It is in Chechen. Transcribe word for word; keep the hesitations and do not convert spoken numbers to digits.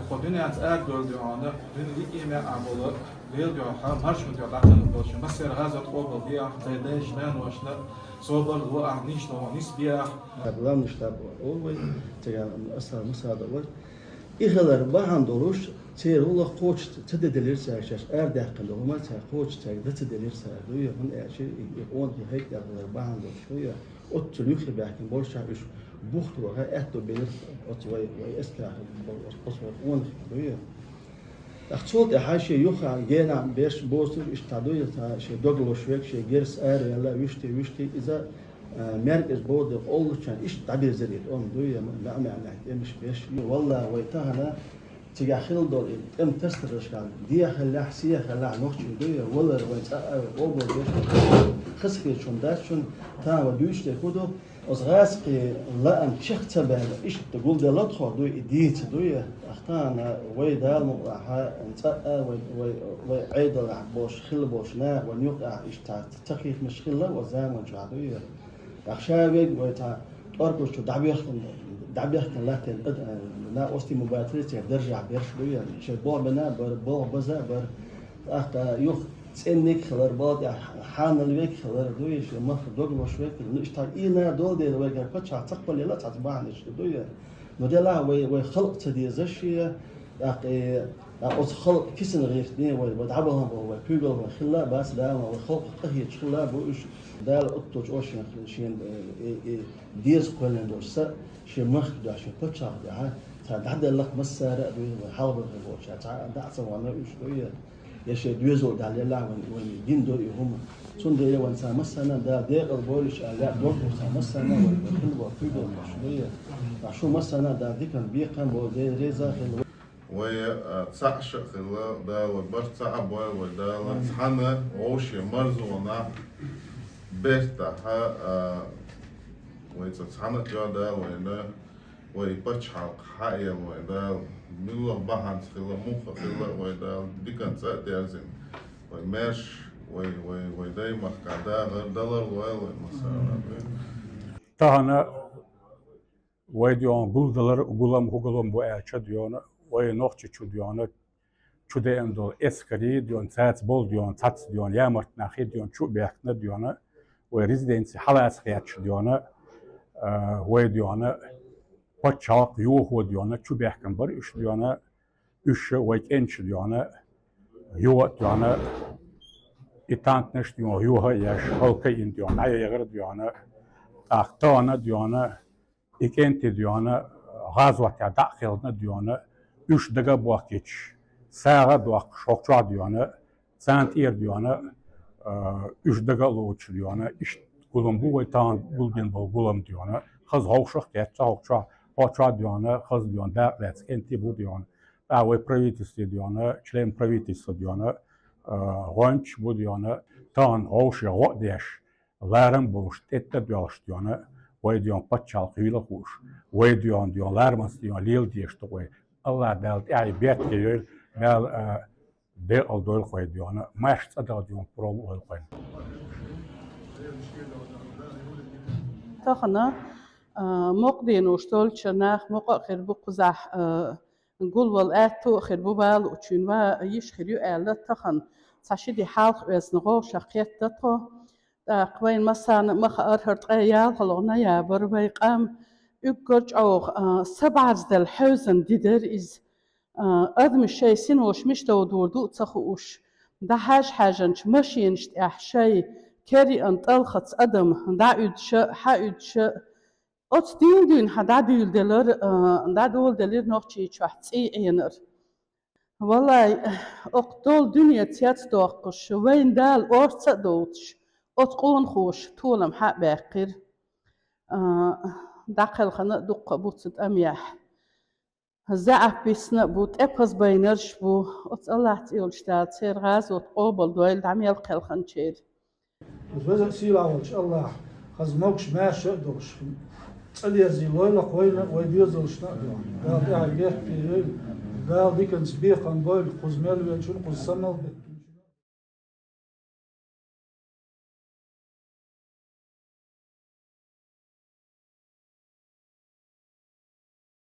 Тхо дуьненца арадолу дуьхьа, дуьнен лиъийна а болу, Делан дуьхьа, маршо дуьхьа дӀакхайкхам болчу массеран гӀазот къобал бе ахь, церан дайшна, наношна собар ло ахь, нийсо нисбе ахь. Главный штаб олу вай, цигахь аса масада вай. И хилар бахьана долуш, церан гӀуллакх кхочуш ца де делира цаьрга, шаьш арадаьккхина долу хӀума цаьрга кхочуш цаьрга дан ца делира цара, дуй, хӀунда аьлча и, и къонахий хӀайттина хилар бахьана долуш, дуй. Оццул юххе баьхкина болуш а уьш бухтур ваха аьтто белира оцу вай, вай эскарахь болу оцу вай къонахий, дуй. ТӀаккха цул тӀаьхьа шен юххехь генахь берш боцург иштта дӀа дуй, цхьа шен дог лозуш верг, шен герзаца араваьлла, вуьшти, вуьшти, иза, а, маьркӀажа бовда къовлучарна иштта дӀабирзира и тӀом, дуй, маьӀ-маьӀӀехь тӀемаш беш. Валлахь, вай тахана цигахь хилла долу и тӀеман тасадаларшкахь, дехьа хиллехь, сехьа хиллехь, нохчий дуй, валар вайн цӀа а, вай къобал беш, хазахеташ хӀума дац шуна, тахана вай дуьйцуш дерг хӀун ду? Оцу гӀазкхийн лаам чекх ца баьлла, иштта гулделла тхо, дуй, и дийца, дуй. ТӀаккха тахана вай Дала мукъалахь цӀа а, вай, вай, вай Ӏедалахь болуш, хилла болуш наха вайн юкъахь иштта ца кхетамаш хилла оцу заман чохь, дуй. ТӀаккха ша верг вай цхьа тӀоркуш чу дӀабехкина, дӀабехкина латтийна, а, накъостий ма бацара церан даржехь берш, дуй, шайн болх бина а бара, болх база а бара. ТӀаккха юха цӀенниг а хилар, бала тӀехь хьанал верг а хилар, дуй, шен махка дог лозуш верг а хилар. Ну, иштта и нана долу дела, вайгара пачхьалкх ца кхоллаелла цхьацца бахьанаш, дуй. Ну, делахь вай, вай халкъ ца дезаш шен, тӀаккха и, тӀаккха оцу халкъан кисана гӀиртина вай, вай дӀабахана боху, вай куьйгалхо хилла а бац, Дала вай халкъах къахеташ хилла а бу уьш. Дала оццул чӀогӀа шен, шен, э, э, э, деза кхоьллина долуш са, шен махка дуьхьа, шен пачхьалкх дуьхьа, цара дӀаделларх массара а, дуй, вай хьалхабархӀе болчара, цхьа а дӀа а ца вахана уьш, дуй. Я шен доьзал дӀалелахь вайн, вайна гина ду и хӀума. Цундела вайн цхьа массарна а Дала декъал бойла аьлла, дог бу цхьа массарна а вайн, вайн хилла болу куьйгалхоша, дуй. Ткъа шу массарна а Дала диканца бекхам а бойла, Дела реза а хуьлда. Вай, а, цхьаъ а хилла, Дала вай барт цхьаъ а бойла вай, Дала цхьана вовшийн марзонахь, бертахь, а, вай цхьа цхьана а чӀогӀа Дала вайна, вай пачхьалкх хьаэлла вай Дала, муьлха бахьанца хилла, муха хилла вай Дала, диканца а дерзийна, вай маьрша, вай, вай, вай даймахкахь дахар далар лойла вай массарна а. Тахана вай дуьхьа гулдалар, гулам, хӀу гулам бу аьлча дуьхьа, вай Нохчийчу дуьхьа, чу деана долу эскарий дуьхьа, цаьрца болу дуьхьа, цхьацца дуьхьа, ямарт нахе дуьхьа, чу а баьхкина дуьхьа, вай резиденци хьалаца хеташ дуьхьа, а, вай дуьхьа, пачхьалкх йохо дуьхьа, чу баьхкина бара уьш дуьхьа, уьш вай кӀенташ дуьхьа, юха а дуьхьа, и танкаш дуьхьа, юха а еш, хӀаллакайина дуьхьа, дӀаехира дуьхьа, тӀаккха тахана дуьхьа, и кӀентий дуьхьа, гӀазотехь дӀа а кхелхина дуьхьа, уьш дага а бохкуьйтуш, сагӀа а доккхуш, хӀокху чохь дуьхьа, царна тӀера дуьхьа, а, уьш дага а лоцуш дуьхьа, иштта гулам бу вай тахана гулбина болу гулам дуьхьа, хаза хьовшах а кхетта хӀокху чохь, хӀокху чохь дуьхьа, хаза дуьхьа, дакъа лаьцна кӀентий бу дуьхьа, тӀаккха вай правительстве дуьхьа, член правительства дуьхьа, а, гӀоьнчаш бу дуьхьа, тахана хьовше гӀо а деш, ларам а болуш, тӀетта а доьлхуш дуьхьа, вай дуьхьа пачхьалкх хуьйла а хууш, вай дуьхьа, дуьхьа ларамаца дуьхьа лела дезаш ду вай. АллахӀ Дала тӀаьхье беркате йойла, Дала, а, декъал дойла вай дуьхьа, маьрша цӀа даха дуьхьа пурба а лойла вайна. Тахана, а, мукъадийнаш долчу наха мукъа а хир бу кхузахь, а, гулвала аьтту а хир бу, валучун ва йиш хир ю аьлла, тахана цхьа ши де хьалха оьзна гӀовшах кхетта тхо. ТӀаккха вайна массарна а ма хаьара, хӀара ткъе ялхалгӀа ноябрь вай къам уггар чӀогӀа, а, са бӀарзделла хьевзина де дара иза. А, адамаш шайн синош мича довдор ду а ца хууш, дӀахьаьж-хьаьжначу машенаш тӀехь шайн кер йиъна тӀалхаца адам дӀауьдуш а, хьауьдуш а, оцу дуьйна-дуьйна хьан дӀадуьйладелира, а, дӀадоладелира Нохчийчохь цӀий Ӏенар. Валлай, окху долу дуьне цецдоккхуш, вайна Дала орца а доцуш, оцу къонахоша толам хьа а баьккхира. А, дӀакхелхина а дуккха а бу цу тӀамехь. ЗаьӀап бисна а бу, тӀепаза байнарш а бу. Оцу АллахӀ цӀе йолчу Дала церан гӀазот къобал дойла дӀа мел кхелхинчеран. Веза а, сийлахь волчу АллахӀа хаза могуш, маьрша а долуш, цӀа дерзийла лойла вайна а, вай доьзалшна а дуьхьа. Дала тӀаьхье беркате йойла, Дала диканца бекхам бойла кхуза мел веллачунна, кхуза самалбе-,